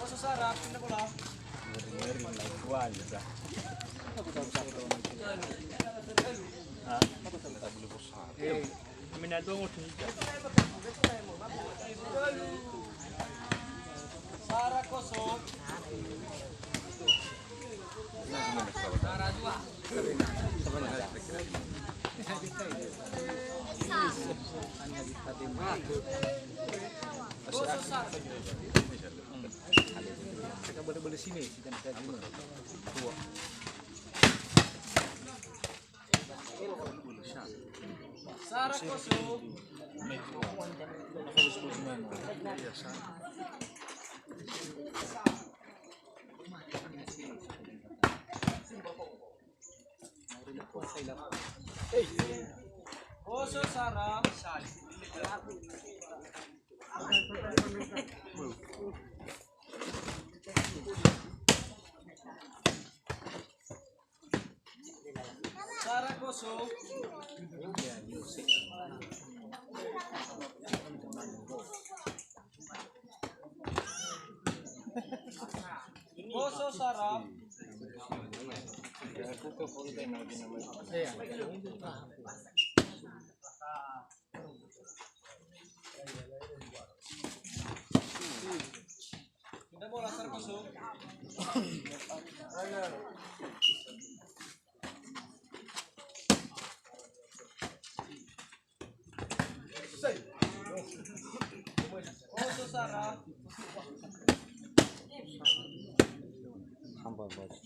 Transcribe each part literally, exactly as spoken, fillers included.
Kosong Sarah, pindah bola. Sarah kosong. Sarah dua. Kosong Sarah. Kita boleh-boleh sini, kita minta lima. Dua. Sarah kosong. Kosong Sarah. Sarah kosong. Kosong Sarah. Kita bola, Sarah kosong. Kosong Sarah. Hamba baca.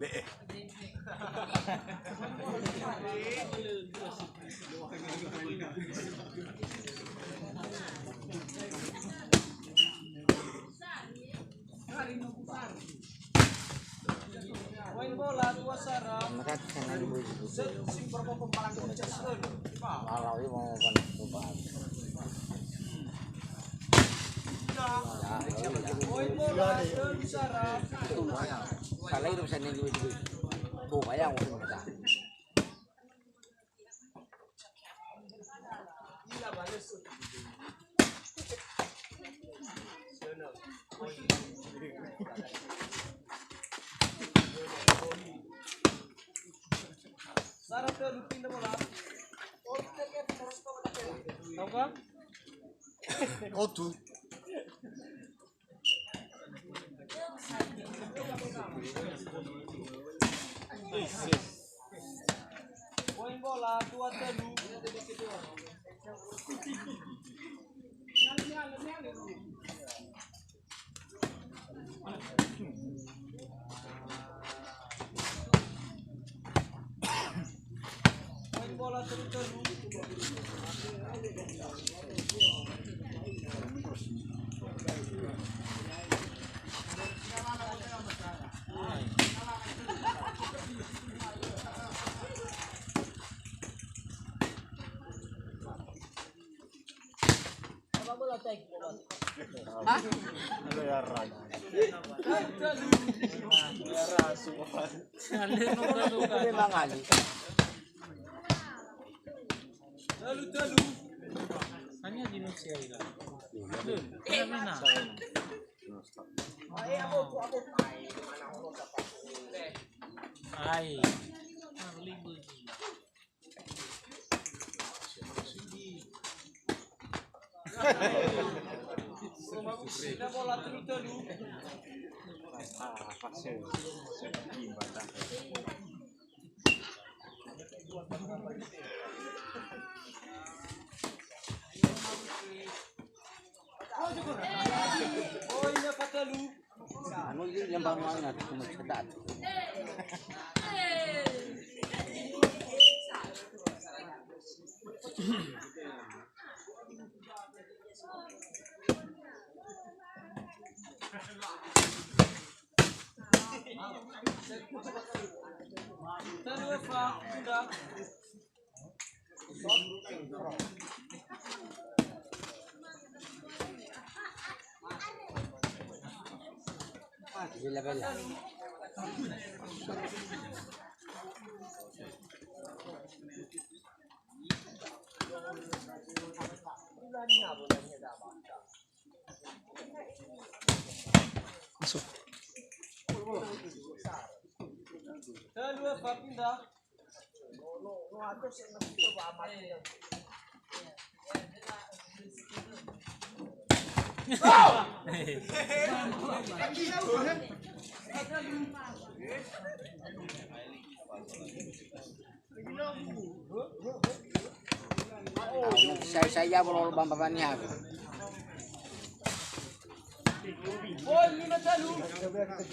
Be'e. Poin bola dua Sarah. Maka tenang bu. Walau ibu mau panas. Poin bola dua Sarah. Kalau itu bisa nunggu itu. Bu, bayang waktu kita. Sarah, pindah bola. Tahu kan? Otu. Poin bola dua telu. Poin bola telu telu. Hah? Memang ahli. Telu, telu. Hanya di Indonesia ini. Telu. Mana? Ai. Anu ini yang bangun aja, cuma sedat. Bella, bella. Masuk. Kedua, pindah. Sai-sai ya bolo bamba bani aku. Masuk.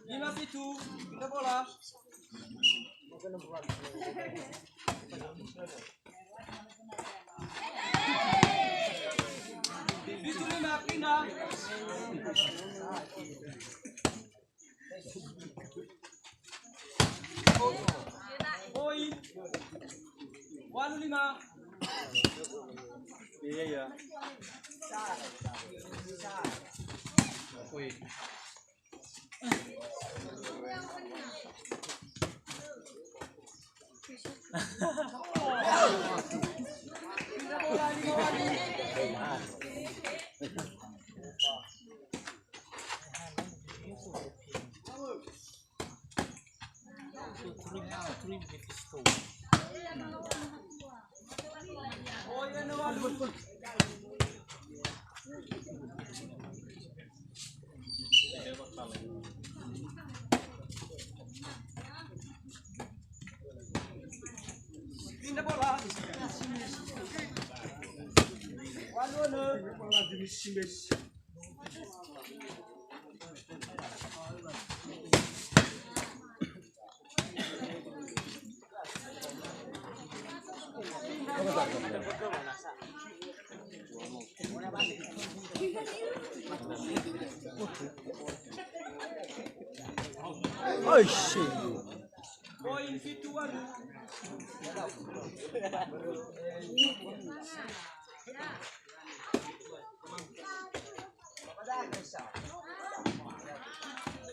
Lima fitu, pindah bola. Fitu lima, pindah. Poin. Walu lima. Iya, iya. Poin. Pindah bola. Walu, walu. Aisyah. Poin fitu walu.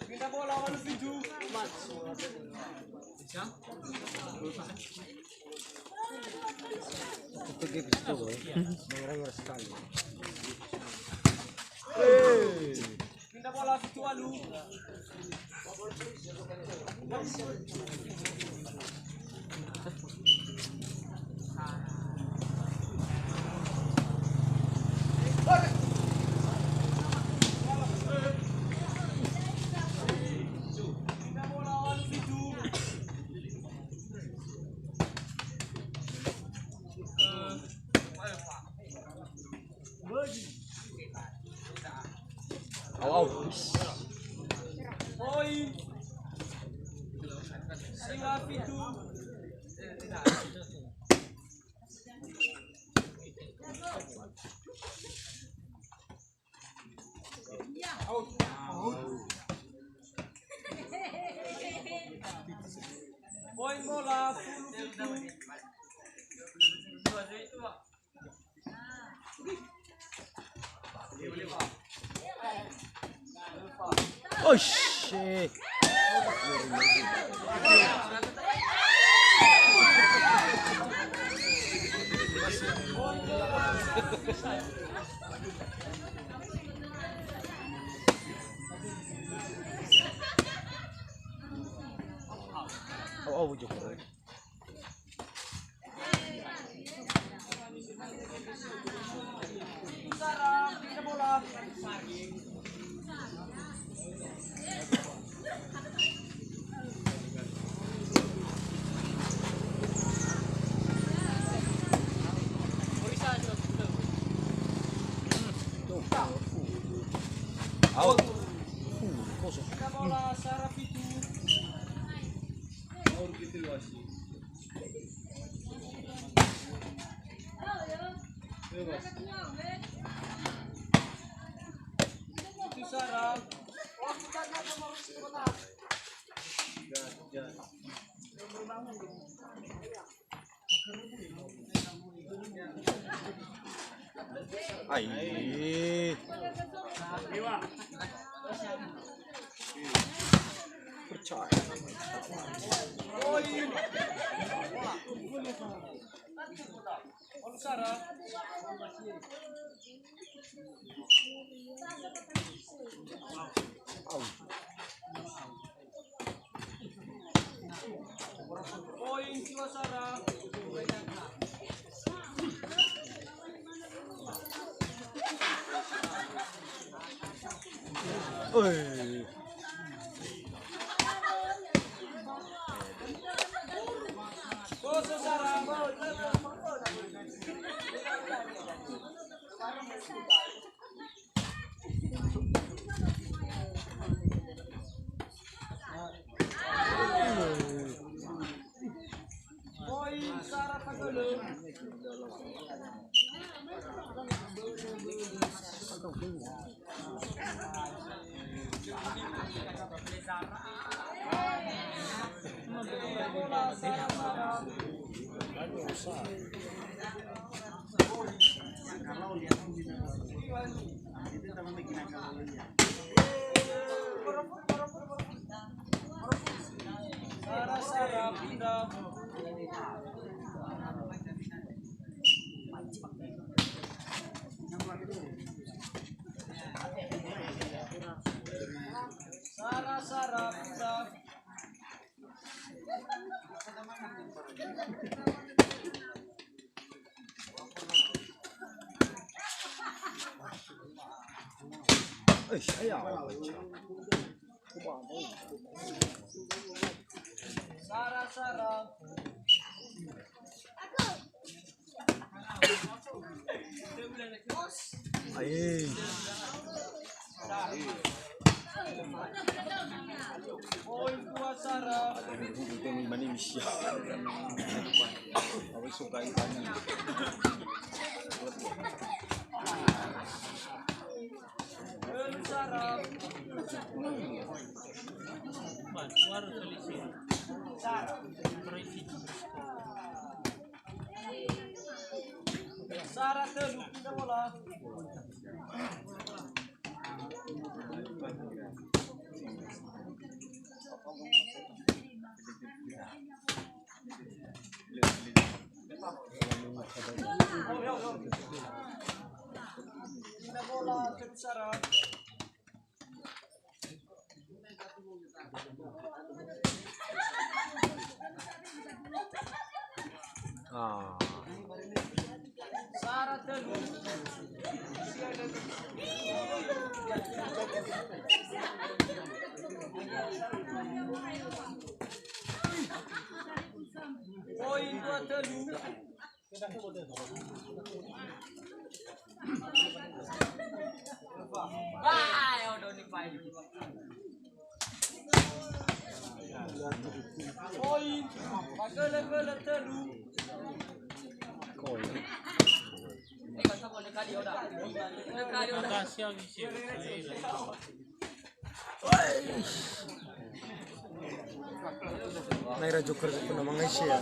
Pindah bola, walu fitu. Pindah bola, fitu walu. Au, au. Poin. Siwa fitu. Oish. Au, au, Joko. Out. Bola Sara fitu. Itu Sara. Ai. Percaya. Poin Jiwasara. Oi. Poso Sara. Poin Sara Fagölö. Sara, Sara, Sara. Eish, ayo. Sara, Sara. Ae. Poin dua Sara. Aduh, ini mani misi. Awai suka ikannya. Telu Sara. Sara. Sara tölu, pindah bola. Pindah bola, Sara. Ah. Sara tölu. Poin dua tölu. Poin, pagölö-gölö tölu. Makasih ya, Wisir. Naira joker pernah mengaisi ya.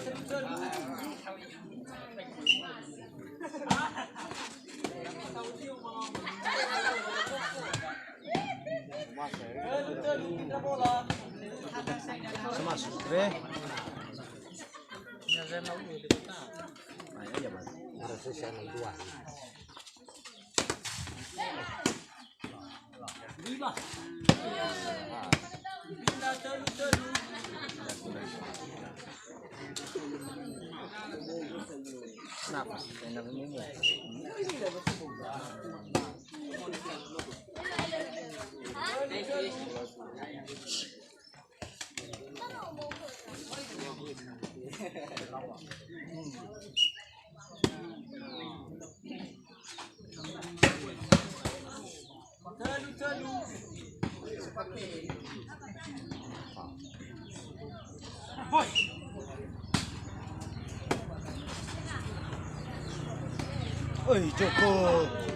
Oi, Joko.